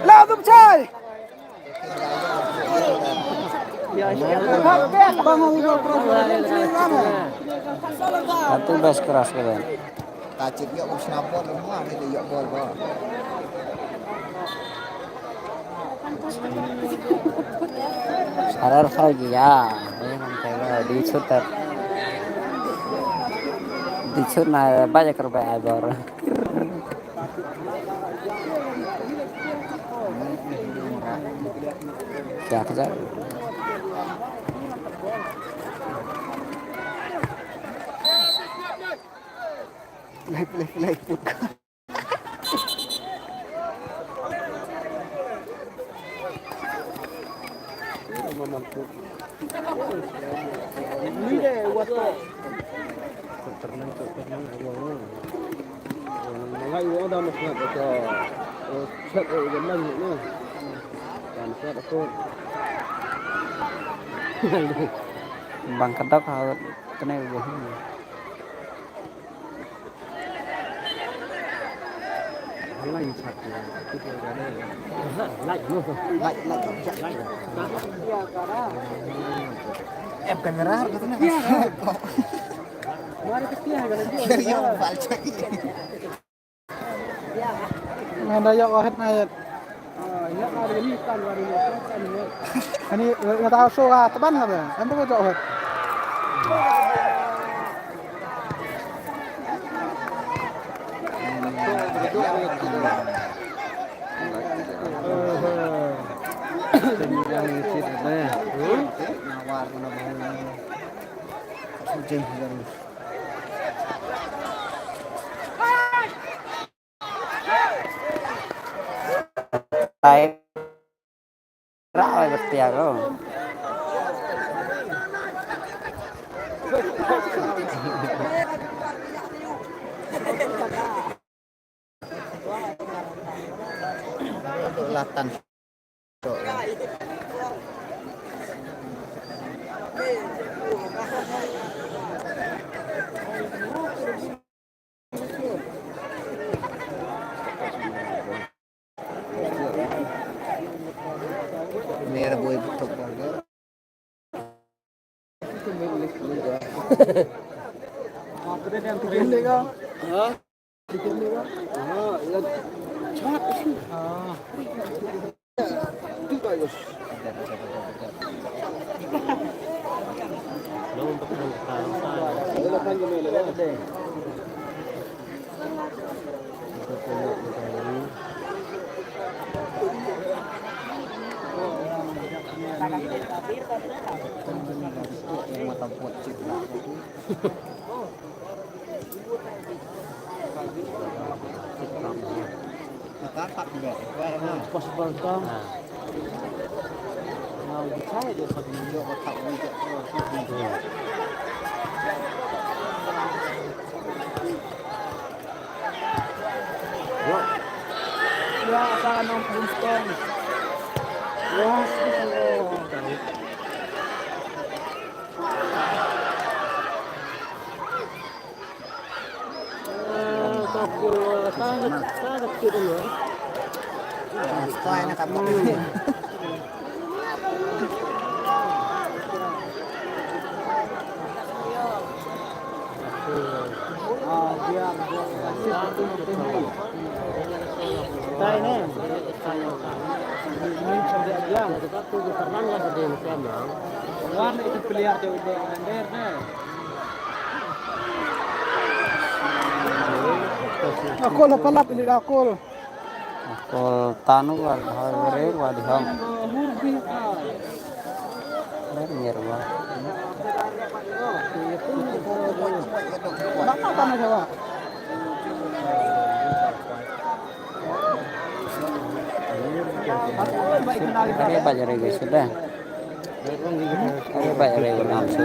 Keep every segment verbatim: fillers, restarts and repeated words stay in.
Lazım çay. Satu bas keras kalian. Tacip ya, us nabot lu mah, ni dia bol bol. Sarar kau ya. Di shoot, di shoot na banyak kerba abor. Kya kya? Play, play, play, put. Bang kedok ha kene. Em kamera. Mari kita. Manda yok wahet na yet. Ani ngata so ga teban ka ba. Em ko jok wahet. Time. Rak ai bertiar tu. Latan. Mere boy betul. Akol apa lap ini akol. Akol tanu wa dha wa di hong. Nirwa. Are ba jare ge sudah. Are ba jare ge nam su.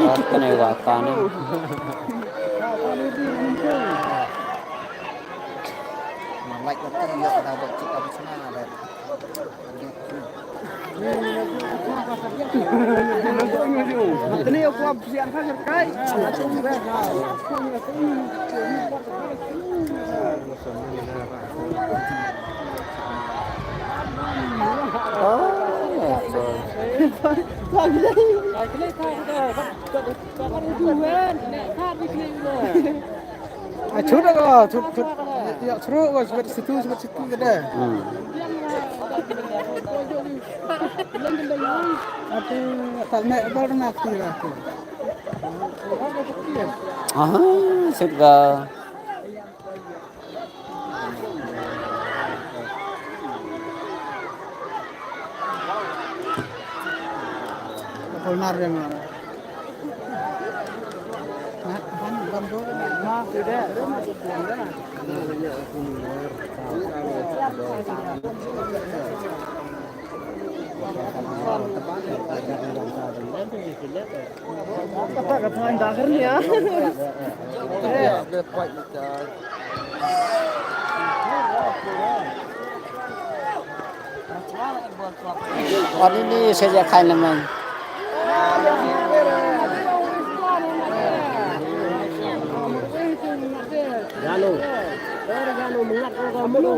Wat kane wa kane. A chut ko, chut, chut. Ya, chut ko, chut situ, chut situ kata. Hmm. Ate, tal me bor na kira. Aha, chut ko. Ani ni saja kain lemang. Jalo. Jalo mengat ko kamu.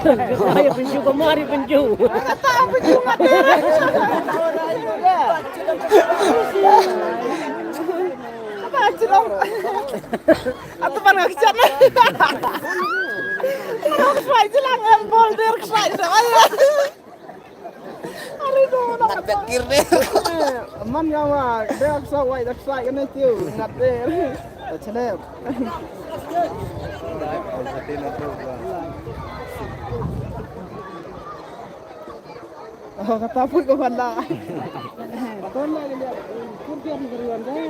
Ayo, penju, kamu hari penju. Kata penju mati. Apa cerong? Atu pan ngak chat. Ngak sai je lang, em, bol der sai je. Ari do, nak tak kir der. Man ya wa, der sa wai, der sa kena tiu, ngat der. Chane. Oh, kata put ko banda. Kon la dia. Put dia di ruang dia.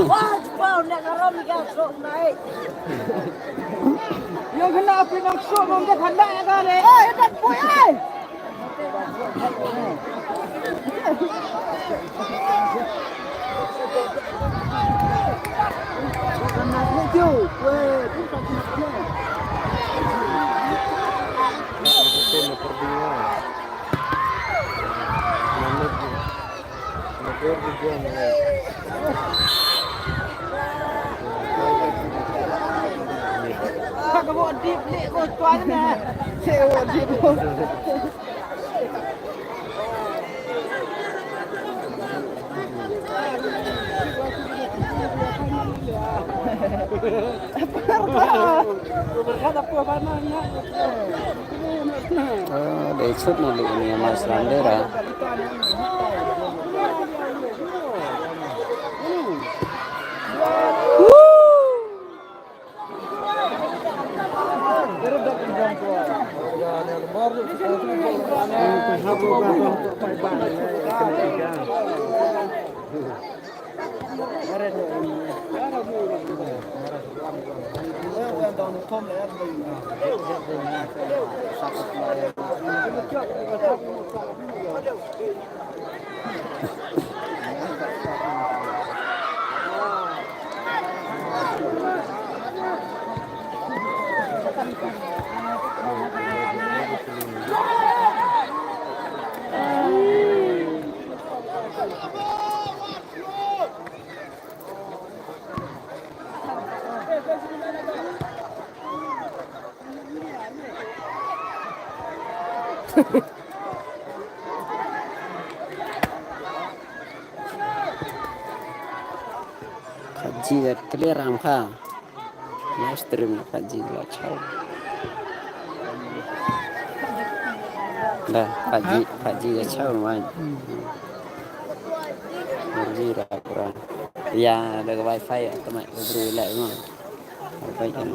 Wah, jepau nak karam ikan sok naik. Yang kena api nak sok, bang, dia kena ikan, eh. Eh, tak pun, eh. Ah, dei sut na li ni mas ram dei ra. Phaji da clear am kha. Live stream na phaji la chau. Da phaji, phaji da chau man. Phaji da kurang. Ya, da ka wifi ya, teman beri lah, man. Wifi kan.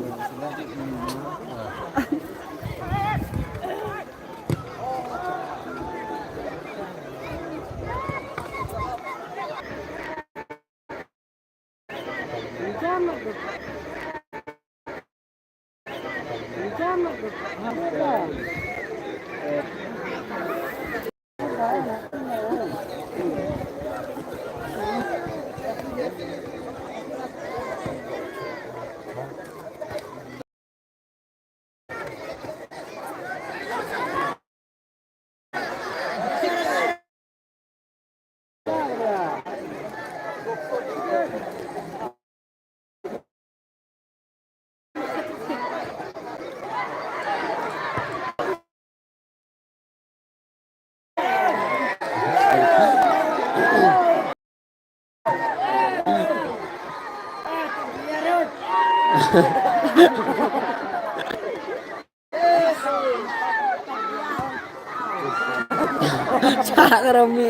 Chak rami.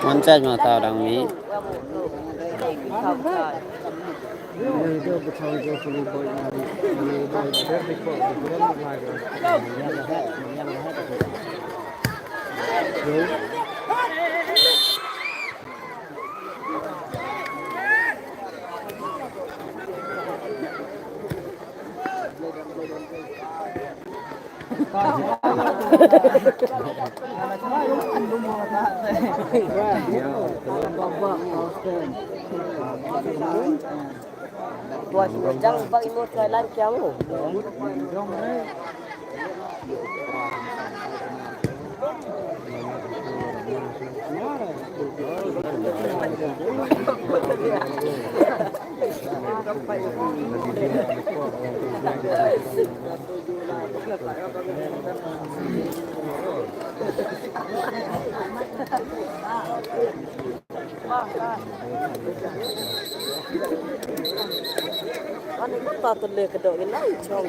Wan chaj ma tau dang mi. Tuan jang bang imut kai lan kiang. Ani ka ta tu le ka dok ina i chong.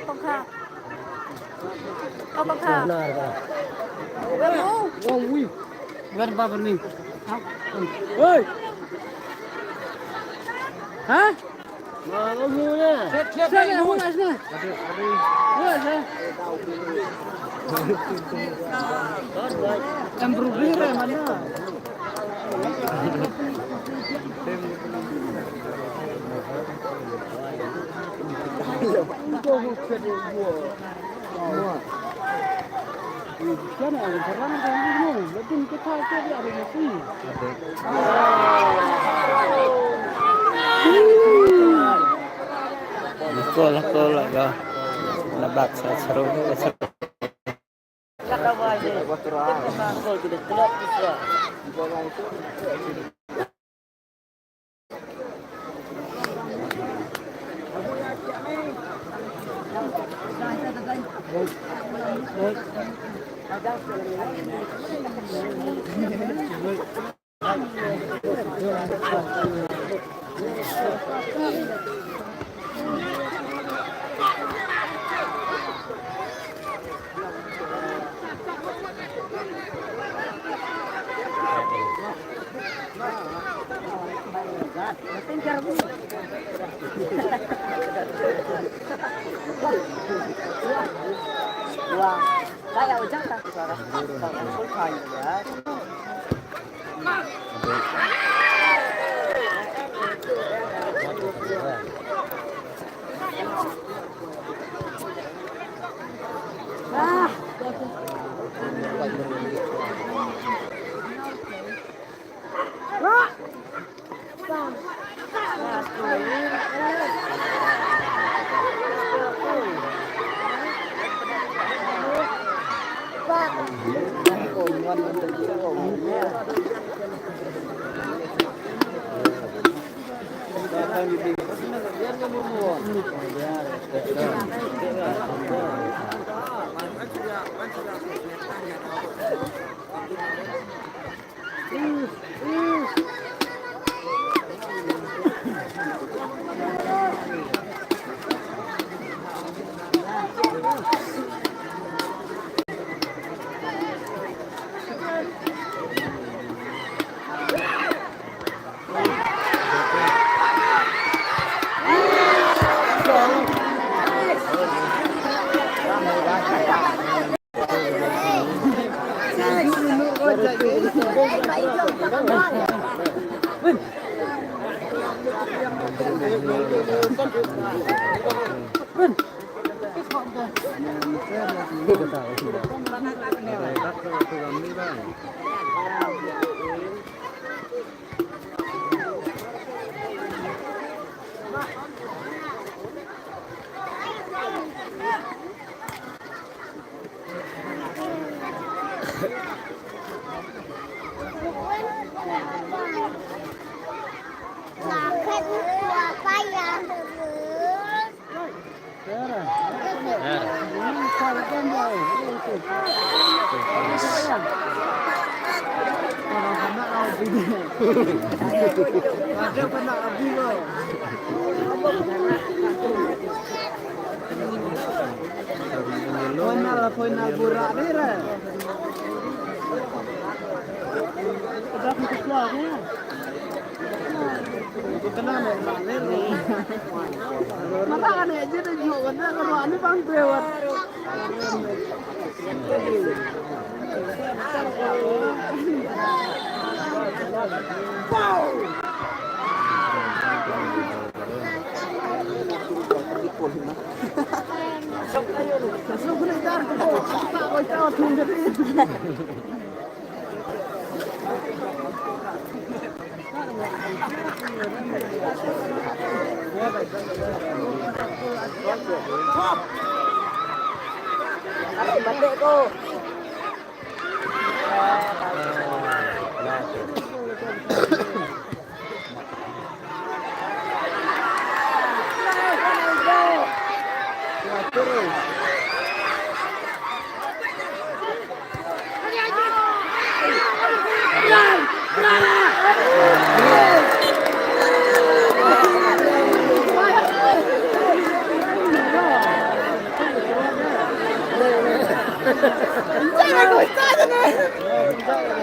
Kong Kha. Oh, Kong Kha. Wan ba berni. Hei. Ha? Kol, kol, ya. Na bak sa seru, seru.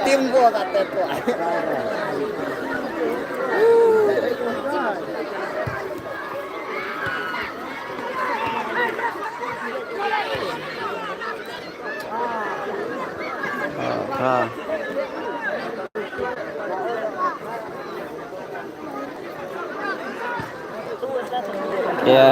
Tim gua kata tu. Ha. Ya.